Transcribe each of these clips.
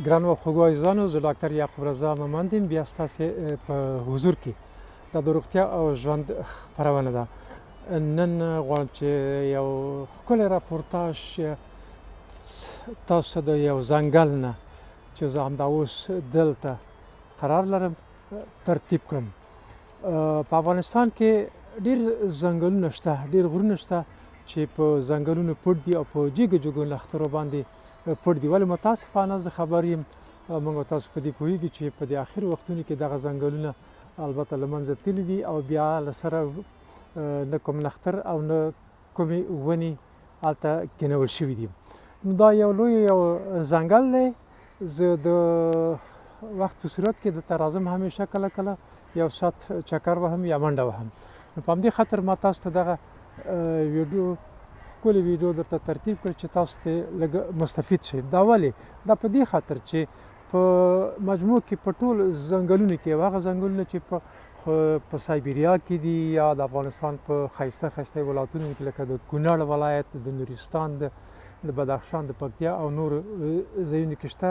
ګرانو او خوږو عزیزانو، زه ډاکټر یعقوب رضا مومند یم، بیا ستاسې په حضور کې دا د روغتیا او ژوند خپرونه ده. نن غواړم چې یو ښکلی راپورتاژ تاسو د یو ځنګل نه چې زه همدا اوس دلته قرار لرم ترتیب کړم. په افغانستان کې ډیر ځنګلونه شته، ډیر غرونه شته چې په ځنګلونو پټ دي او په جګو جګو لښترو باندې پټ دي، ولې متاسفانه زه خبر یم، موږ تاسو په دې پوهیږو چې په دې اخر وختونو کې دغه ځنګلونه البته له منځه تللي دي او بیا له سره نه کوم نختر او نه کومې ونې هلته کینول شوي دي. نو دا یو لوی یو ځنګل دی. زه د وخت په صورت کې دلته راځم همیشه، کله کله یو ساعت چکر وهم یا منډه وهم. نو په همدې خاطر ما تاسو ته دغه ویډیو، ښکلې ویډیو درته ترتیب کړ چې تاسو ته لږ مستفید شئ. دا ولې؟ دا په دې خاطر چې په مجموع کې په ټول ځنګلونو کې، هغه ځنګلونه چې په سایبریا کې دي یا د افغانستان په ښایسته ښایسته ولایتونو کې لکه د کونړ ولایت، د نورستان، د بدخشان، د پکتیا او نورو ځایونو کې شته،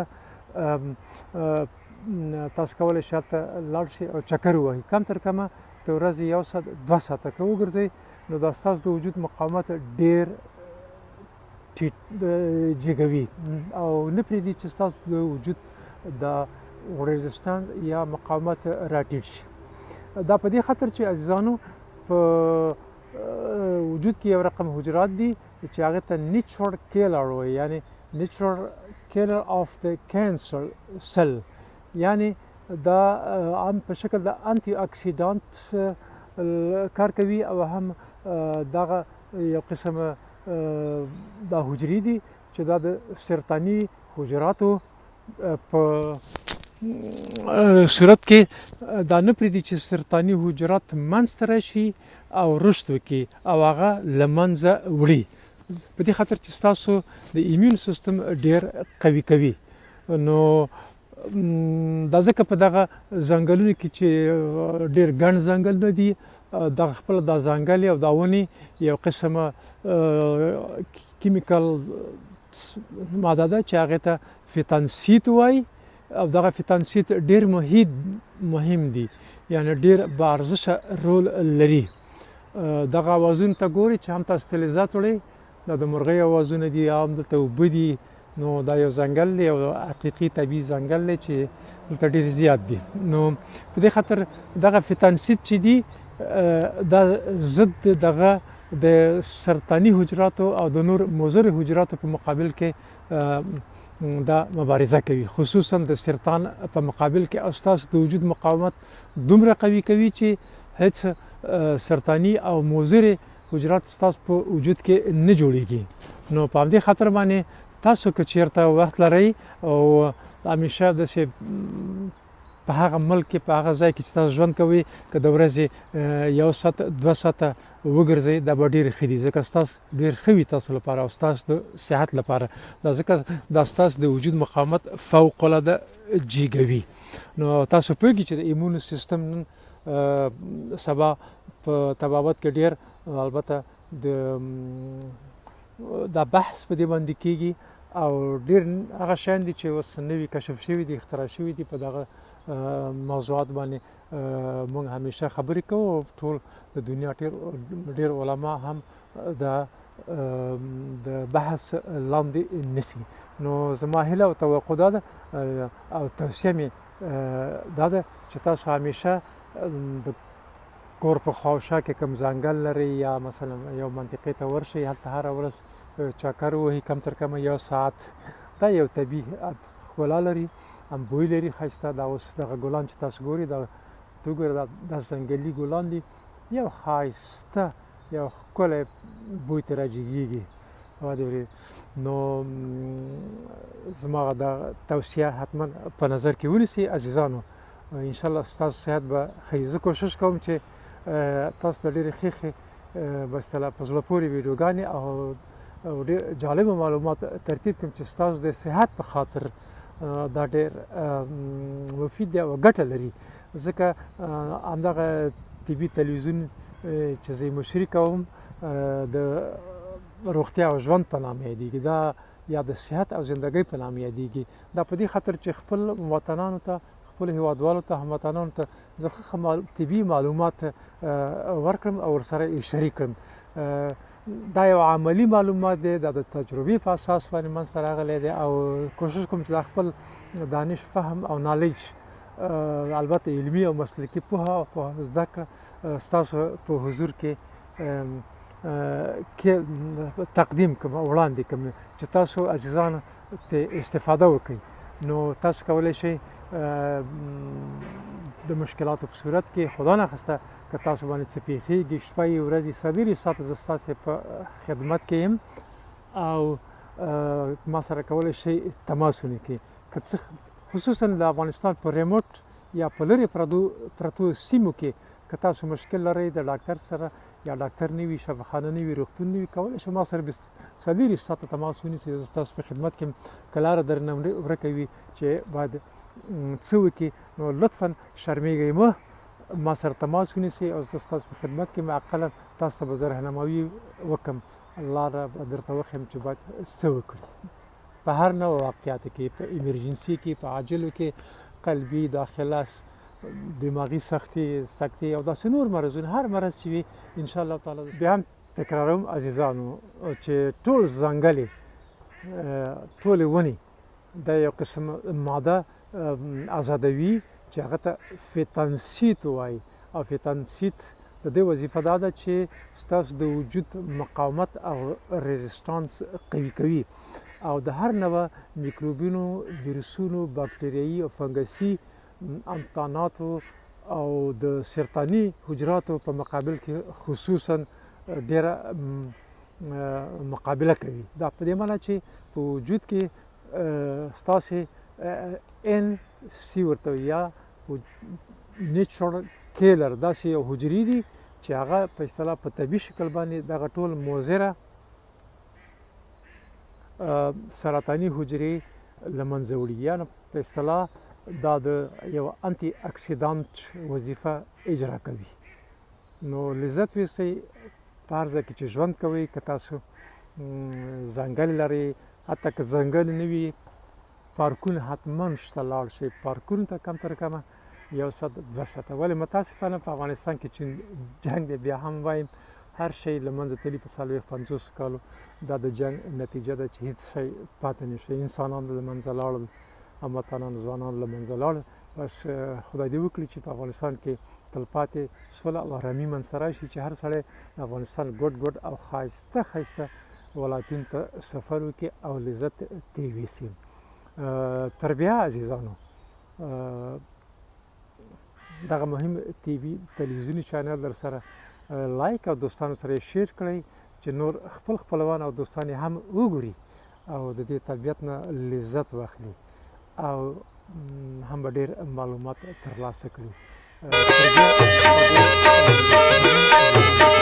تاسو کولی شئ هلته لاړ شئ او چکر ووهئ. کم تر کمه د ورځې یو ساعت دوه ساعته که وګرځئ نو دا ستاسو د وجود مقاومت ډېر ټیټ جګوي او نه پرېږدي چې ستاسو د وجود د resistance یا مقاومت راټیټ شي. دا په دې خاطر چې عزیزانو په وجود کې یو رقم حجرات دي چې هغه ته natural killer وایي، یعنی natural killer of the cancer cell، یعنی دا هم په شکل د انتي اکسیدانت کار کوي او هم دغه یو قسم دا حجرې دي چې دا د سرطاني حجراتو په صورت کې دا نه پرېږدي چې سرطاني حجرات منځته راشي او رشد وکړي او هغه له منځه وړي، په دې خاطر چې ستاسو د immune system ډېر قوي کوي. نو دا ځکه په دغه ځنګلونو کې چې ډېر ګڼ ځنګلونه دي، دغه خپله دا ځنګل او دا ونې یو قسم chemical ماده ده چې هغې ته فیتانسید وایي، او دغه فیتانسید ډېر مهم دي، یعنی ډېر با ارزشه رول لري. دغه اوازونو ته ګورئ چې هم تاسو ته لذت وړئ، دا د مرغۍ اوازونه دي، هم دلته اوبه دي. نو دا یو ځنګل دی، یو حقیقي طبیعي ځنګل دی چې دلته ډېر زیات دي. نو په دې خاطر دغه فیتانسید چې دي دا ضد دغه د سرطاني حجراتو او د نور مضر حجراتو په مقابل کې دا مبارزه کوي، خصوصا د سرطان په مقابل کې، او ستاسو د وجود مقاومت دومره قوي کوي چې هیڅ سرطاني او مضر حجرات ستاسو په وجود کې نه جوړیږي. نو په همدې خاطر باندې تاسو که چیرته وخت لرئ او همیشه داسې په هغه ملک کې، په هغه ځای کې چې تاسو ژوند کوئ، که د ورځې یو ساعت دوه ساعته وګرځئ دا به ډېر ښه دي، ځکه ستاسو ډېر ښه وي تاسو لپاره او ستاسو د صحت لپاره، دا ځکه دا ستاسو د وجود مقاومت فوق العاده جیګوي. نو تاسو پوهېږئ چې د immune system نن سبا په طبابت کې ډېر البته د دا بحث په دې باندې کېږي او ډېر هغه شیان دي چې اوس نوي کشف شوي دي، اختراع شوي دي. په دغه موضوعات باندې موږ همیشه خبرې کوو او ټول د دنیا ډېر علما هم د بحث لاندې نیسي. نو زما هیله او توقع دا ده او توصیه مې دا ده چې تاسو همیشه د کور په خواوشا کې کوم ځنګل لرئ یا مثلا یو منطقې ته ورشئ، هلته هره ورځ چکر ووهئ، کم تر کمه یو ساعت. دا یو طبیعي ښکلا لري، هم بوی لري ښایسته. دا اوس دغه ګلان چې تاسو ګورئ، دا ته وګوره، دا ځنګلي ګلان دي، یو ښایسته یو ښکلی بوی ته راجګېږي. نو زما دا توصیه حتما په نظر کې ونیسئ عزیزانو. انشاءالله ستاسو صحت به ښه وي. زه کوشش کوم چې تاسو ته ډېرې ښې ښې به اصطلاح په زړه پورې ویډیوګانې او ډېر جالب معلومات ترتیب کړم چې ستاسو د صحت په خاطر دا ډېر مفید دی او ګټه لري. ځکه همدغه طبي تلویزیون چې زه یې مشري کوم د روغتیا او ژوند په نامه یادېږي، دا یا د صحت او زندګۍ په نام یادیږي. دا په دې خاطر چې خپل وطنانو ته، خپل هیوادوالو ته، هموطنانو ته زه ښه طبي معلومات ورکړم او ورسره یې شریک کړم. دا یو عملي معلومات دی، دا د تجربې په اساس باندې منځته راغلی دی او کوشش کوم چې دا خپل دانش، فهم او نالج، البته علمي او مسلکي پوهه او زده کړه ستاسو په حضور کې تقدیم کوم او وړاندې کوم چې تاسو عزیزان ته استفاده وکړئ. نو تاسو کولی شئ د مشکلاتو په صورت کې، خدا نخواسته که تاسو باندې څه پیښیږي، شپه ورځې 24 ساعته زه ستاسې په خدمت کې یم او ما سره کولی شئ تماس ونیسئ. که څه خصوصا د افغانستان په ریموټ یا په لرې پرتو سیمو کې که تاسو مشکل لرئ د ډاکتر سره، یا ډاکتر نه وي، شفاخانه نه وي، روغتون نه وي، کولی شئ ما سره 24 ساعته تماس ونیسئ. زه ستاسو په خدمت کې یم. که لاره درنه ورکه وي چې باید څه وکړي، نو لطفا شرمېږئ مه، ما سره تماس ونیسئ او زه ستاسو په خدمت کې یم. اقلا تاسو ته به زه رهنمایي وکړم، لاره به درته وښیم چې باید څه وکړي. په هر نوع واقعاتو کې، په ایمرجنسي کې، په عاجلو کې، قلبي، داخله، دماغي سختي، سکتې او داسې نور مرضونه، هر مرض چې وي ان شاء الله تعالی. بیا هم تکراروم عزیزانو چې ټول ځنګلې، ټولې ونې دا یو قسم ماده ازادوي چې هغه ته فیتانسیت وایي، او فیتانسیت د دې وظیفه دا ده چې ستاسو د وجود مقاومت او resistance قوي کوي او د هر نوع میکروبونو، ویروسونو، باکتریایي او فنګسي انتاناتو او د سرطاني حجراتو په مقابل کې خصوصا ډیره مقابله کوي. دا په دې معنی چې په وجود کې ستاسې ان سي ورته یا نیچرل کیلر داسې یو حجرې دي چې هغه په اصطلاح په طبیعي شکل باندې دغه ټول مضره سرطاني حجرې له منځه وړي. یعنې په اصطلاح دا د یو انتي اکسیدانت وظیفه اجرا کوي. نو لذت ویسئ په هر ځای کې چې ژوند کوئ. که تاسو ځنګل لرئ، حتی که ځنګل نه وي، پارکونه حتما شته، لاړ شئ پارکونو ته کم تر کمه 1 ساعت 2 ساعته. ولې متاسفانه په افغانستان کې چې جنګ دی، بیا هم وایم هر شی له منځه تللي په 40-50 کالو. دا د جنګ نتیجه ده چې هیڅ شی پاتې نه شي. انسانان له منځه لاړل، هموطنان ځوانان له منځه لاړل. بس خدای دې وکړي چې په افغانستان کې تلپاتې سوله او آرامي منځته راشي، چې هر سړی د افغانستان ګوټ ګوټ او ښایسته ښایسته ولایتونو ته سفر وکړي او لذت ترې ویسي. تر بیا عزیزانو، دغه مهم تی وي تلویزیوني چینل در سره لایک او دوستانو سره یې share کړئ چې نور خپل خپلوان او دوستان یې هم وګوري او د دې طبیعت نه لذت واخلي او هم به ډېر معلومات ترلاسه کړي. تر بیا.